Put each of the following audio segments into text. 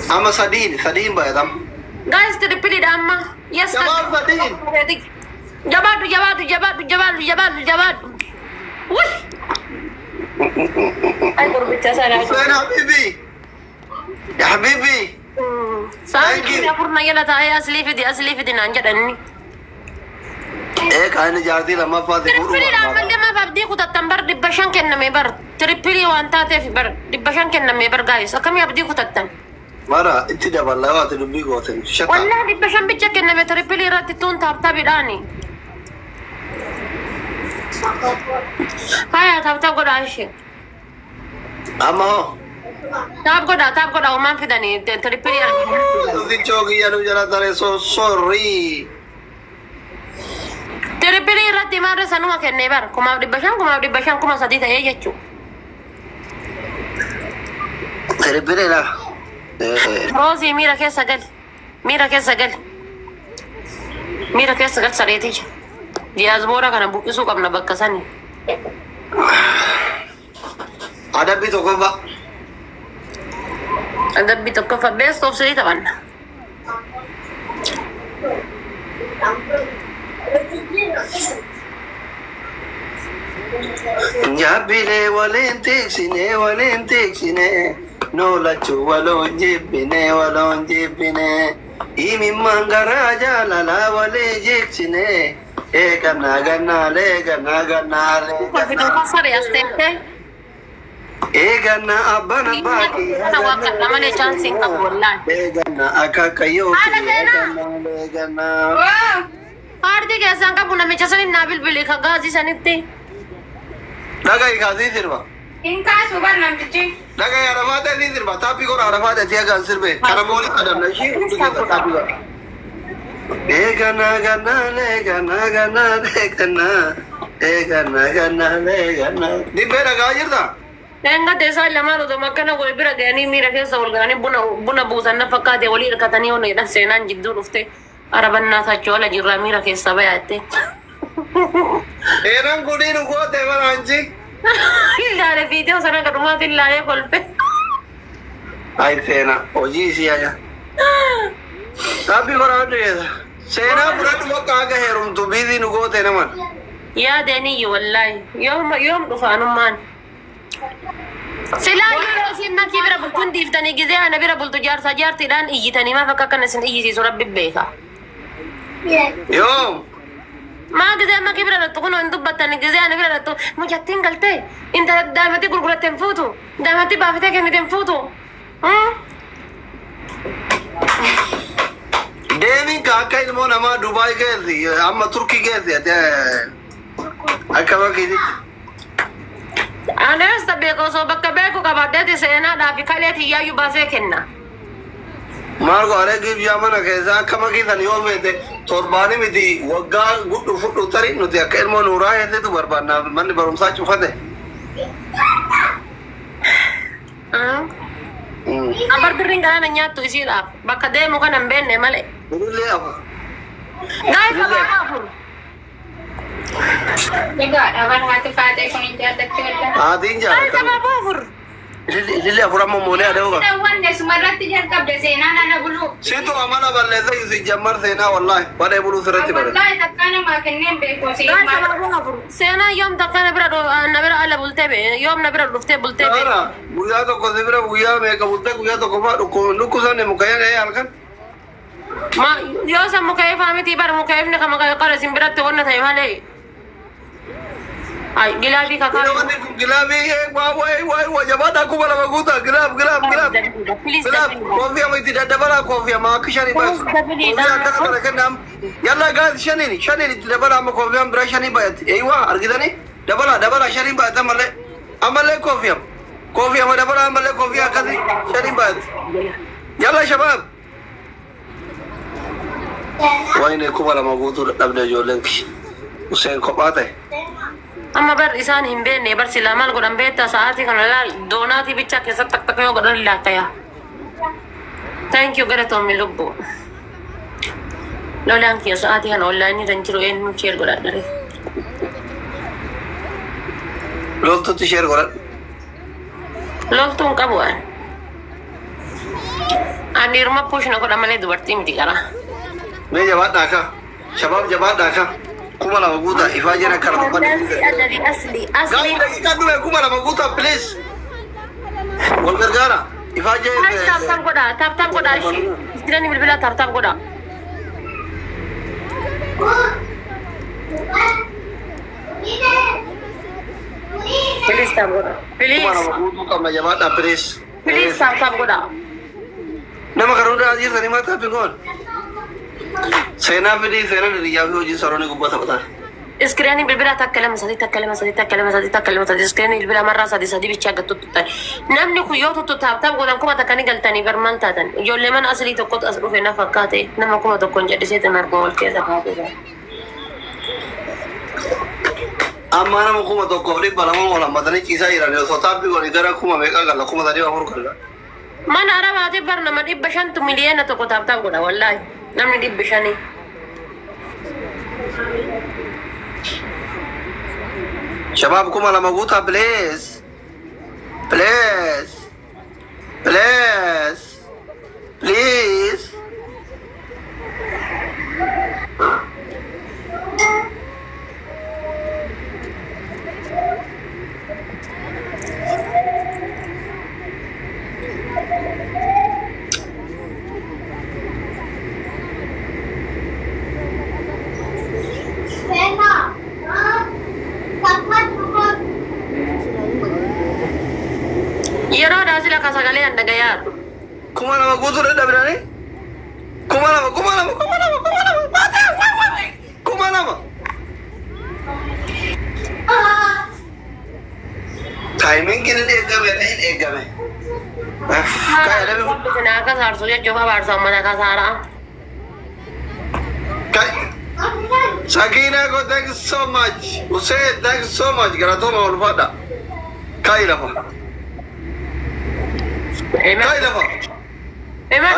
Amma sadiin sadiin baay'atam. Guys, tripleidha amma. Yes. Jabaadhu sadiin. Jabaadhu, jabaadhu, jabaadhu, jabaadhu, jabaadhu, jabaadhu. Wuy! Ay, gurbicha sana. Hussein habibi. Ya habibi. Sa'aan 4 na jala taa'ee aslii fidi, aslii fidi naan jedhanni. Ee, kan inni jaartii lammaffaa si fuudhuu Tripleiidha barbaada. Ammallee maaf abdii kutattan bar? 500 kenname bar. Triple waan taateef bar 500 kenname bar, guys. Akkamii abdii kutattan? Mara itti daballaa waati dubbii gooten. Shata. Wallaahi 500 bicha kenname triple irratti tuun tap tapiidhaani. Haya, tap tap godhaa ishee. Amma hoo. Tap godhaa, tap godhaa, uumaan fidanii triple argina. Sichoo kiyya nu jala tare, so sorry. Triple irratti maarra sanuma kennee bar 1500, 1500, 3000 ta'ee jechuudha. Triple la. Roozii, miira keessa gali. Miira keessa gali. Miira keessa gali sareetii. Diyaasbooraa kana buqqisuu qabna bakka sani. Adabbii tokkoffaa. Adabbii tokkoffaa best of three taphanna. Jaabbilee waliin tiksine, waliin tiksine, noolachuu waloon jibbine, waloon jibbine, imimmaan garaa jaalalaa walii jiksine, eegannaa gannaalee gannaa gannaalee Kolfituu saree as teessee. Eegannaa abbaan abbaa Kana waa kadha malee chance hin qabu wallaahi. Eegannaa akaakayyoo. Haadha seenaa. Eegannaa eegannaa. Paartii keessaan qabu namicha sanin naa bilbili ka gaazii sanitti. Dhagahi kaasii sirba. Hin kaasu bar namtichi. Dhagahi arafaa ta'e sii sirba. Taappii godha arafaa ta'e agaan sirbe. Kana boolii adamna ishii hundi keessa taappii godha. Eegannaa gannaa eegannaa gannaa eegannaa eegannaa gannaa eegannaa. Dibbee dhagaa jirta? Dhengate isaan lamaan otoo akkana wal bira ga'anii miira keessa wal ga'anii buna buusan na fakkaate walii hirkatanii onneedha seenaan jidduu dhufte arabannaa taachoo ala jirraa miira keessa bayaatte. Eeran kudii nu goote baraanchi. Ilaalee viidiyoo sana gadhumaatti ilaalee kolfe. Ay seenaa hojii isii aja. Taappii godha hundi keessa. Seenaa fudhadhu bakka akka heerumtu biizii nu goote naman. Yaadeen wallaahi yoom yoom dhufaanummaan. Silaa yeroo isin nakii bira bultuun dhiiftanii gizee ana bira bultu jaarsa jaartiidhaan iyyitanii maaf akka akkana isin iyyisiisu rabbi beeka. Yoom? Maa gizee amma kii bira dhattu kun hin dubbattani, gizee ana bira dhattu mucattiin galtee intala daa'imatti gurguratte hin fuutu, daa'imatti baafatee kennite hin fuutu. Deemin ka akka ilmoo namaa Dubaay geessi amma Turkii geessi ati akka bakkiititti. Anees beeku osoo bakka beeku qabaadheeti seenaadhaa fi kalee tiyyaayyuu baasee kenna. Maal gooree gibjaa mana keessaa akka makiisan yoo feete torbaani miti waggaa gudhu fudhu tarii nuti akka ilmoo nuuraa heetetu barbaanna manni barumsaa cufate. Abar birriin galaana nyaattu isiidhaaf bakka deemu kana hin beekne malee. Bilillee 4. Guys, abaaboo 4. Dhugaadha bar haati faatee kun hin jaallatti wallaahi. Haatiin Guys, jaallata. abaaboo 4. Ilillee 4 amma moolee aduu qaba. Daawwanne sumarratti jalqabde seenaan ana buluu. Situ amala balleessa yuusi jammar seenaa wallaahi badhee buluu sirratti bare. Wallaahi takkaa namaa kenneen beeku si. Guys, abaaboo 4. Seenaa yoom takka na bira na bira ala bultee bee yoom na bira dhuftee bultee bee. Saara guyyaa tokko si bira guyyaa meeqa bultee guyyaa tokko fa'aa dhukkusanne mukayyaan ee halkan. Ma yoo san muka ifaa miti bar muka ifni kama qara isin biratti wanna ta'e malee. Ay glove kakaa. Wanni kun glove waa waa waa waa jabaadhaa 2000 guutaa glove, glove, glove. Please. Glove koofii itti daddabalaa koofii amma akka shanii baasu. Koofii akkana kana kennam. Yalla guys, shaniin shaniin itti dabalaa amma koofii bira shanii baay'atti. Eeywaa argitanii dabalaa dabalaa shanii baay'atti ammallee ammallee koofii koofii amma dabalaa ammallee koofii akkasii shanii baay'atti. Yalla shabaab. Wayne 2000 guutuu dadhabde ijoolleen kiyya. Useen kophaa ta'e. Amma bar isaan hin beekne bar silaa maal godhan beektaa? Sa'aatii kana laal donut bichaa keessatti takka takka yoo godhan laattaya. Thank you, galatoomi lubbu. Lolaan kiyya sa'aatii kana online kan jiru eenyu share godhadhare. Loltuutti share godhadhu. Loltuun qabu waan. An dhiiruma push na godha malee dubartii miti qara. Mee jabaadhaa ka. Shabaab jabaadhaa ka. 2000 guutaa ifaa jira kana dubbadhe. Adadi asli asli. Gaarii daqiiqaa dhume 2000 guutaa please. Wal gargaara. Ifaa jee. Tap tap godha tap tap godha ishee. Iskiriinii bilbilaa tap tap godha. Please tap godha. Please. 2000 guutuu qabna jabaadhaa please. Please tap tap godha. Nama kan hundaa jirtanii maa taapin goon? Seenaa fidii seenaa hiriyyaa fi hojii saroonni gubbaa taphataa. Iskiriinii bilbilaa takka lama sadii takka lama sadii takka lama sadii takka lama sadii iskiriinii bilbilaa marraa sadii sadii bichaa gad tuttutan. Namni kun yoo tuttu taap taap godhan 1000 ni galtanii barmaan taatan. Ijoollee mana asilii tokkotu as dhufe na fakkaate nama 1000 jedhiseetu nargoo wal keessa kaatee. Amma nama 1200 wal hammatanii ciisaa jiran osoo taappii godhanii gara kuma meeqa galla 3000 4 galla. Mana arabaati bar nama 500 miliyoona tokko taap taap godha wallaahi namni 500. Shabaab 2000 guutaa please. Please. Please. Please. Yeroo daasila kasagalee an dhagayaa. 2000 guutuu dadhabdanii? 2000 2000 2000 2000 2000. Taayimingiin hin eegame hin eegame. Kana akka saarsu jechuuf abaarsa uummata kasaaraa. Sakina ko thank you so much. Hussein thank you so much. Galatoma ulfaadha. Kaayi lafa. Kaayi lafa.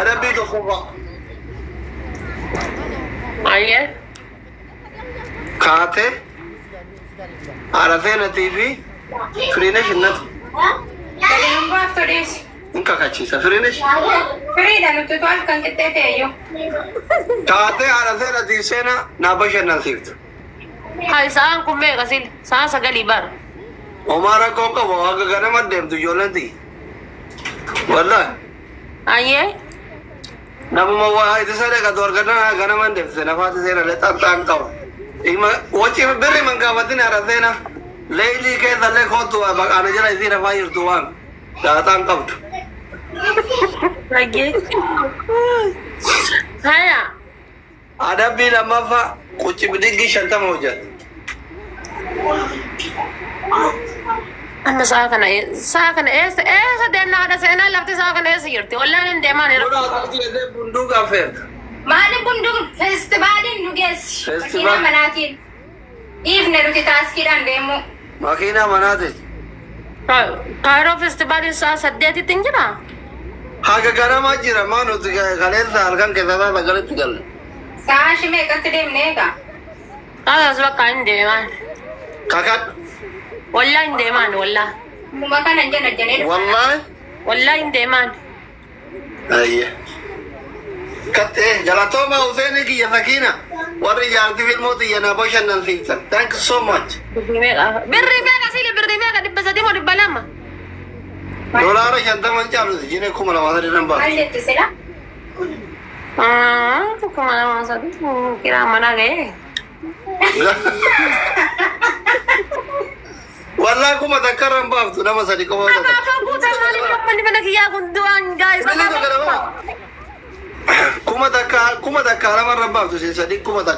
Adabbii tokkoffaa. Ayyee. Kaatee haadha seenatii fi firiinesh innatu. Gadi nun baaftu dhiisi. Hin kakachiisa firiinesh. Firiidha nuti to'al kan qixxee ta'eyyuu. Kaatee haadha seenatii seenaa naa bashannansiiftu. Hai sa'aan kun meeqa sil? Sa'a 9 bara. Homaa rakkoon qabu akka ganama deemtu ijoolleen tiyya. Wallaahi. Ayyee. Namuma waa itti sadaqatu argannaa ganama deemtu nafaati seenallee xaxxaan qaba. Waci birri man gaafatin haadha seenaa. Leelii keessallee kootu maqaan jala isii nafaa jirtu waan daataan qabdu. Ayyee. Haya. Adabbii lammaffaa qucci bidiggi 50 hojjeta. Amma sa'a kana eessa eessa deemna haadha seenaa lafti sa'a kana eessa jirti? Wallaan hin deemaan yeroo. Bunduuqa affeerta. Maali bunduuq feestivaaliin nu geessi. Makiinaa manaatiin. Dhiifne nuti taaskiidhaan deemu. Makiinaa manaatiin. Kaayiroo feestivaaliin sa'a 8tti hin jiraa? Haga ganamaa jira maa nuti kaleessa halkan keessa sa'a 9tti galle. Sa'a shi meeqatti deemne egaa? Sa'a bakka hin deemaan. Kakadhu. Wallaahi hin deemaan wallaahi. Muma kana hin jenna jenee. Wallaahi. Wallaahi hin deemaan. Ayye. Kattee galatooma Hussein kiyya Sakina warri jaartii filmoo xiyya naa bashannansiisan. Thank you so much. Birrii meeqa? Birrii meeqa siili birrii meeqa 300 moo 200? Doolaara 50 caalu jine 2003 nan ba'a. Maal jette sila? 2003 kiraa manaa ga'ee. Wallaahi 1000 irra hin baaftu nama 3 qofa. Abaaboo guutaa maaliif lammanni mana kiyyaa kun du'aan gaa'is. 1000 lama irra hin baaftu 3 1000.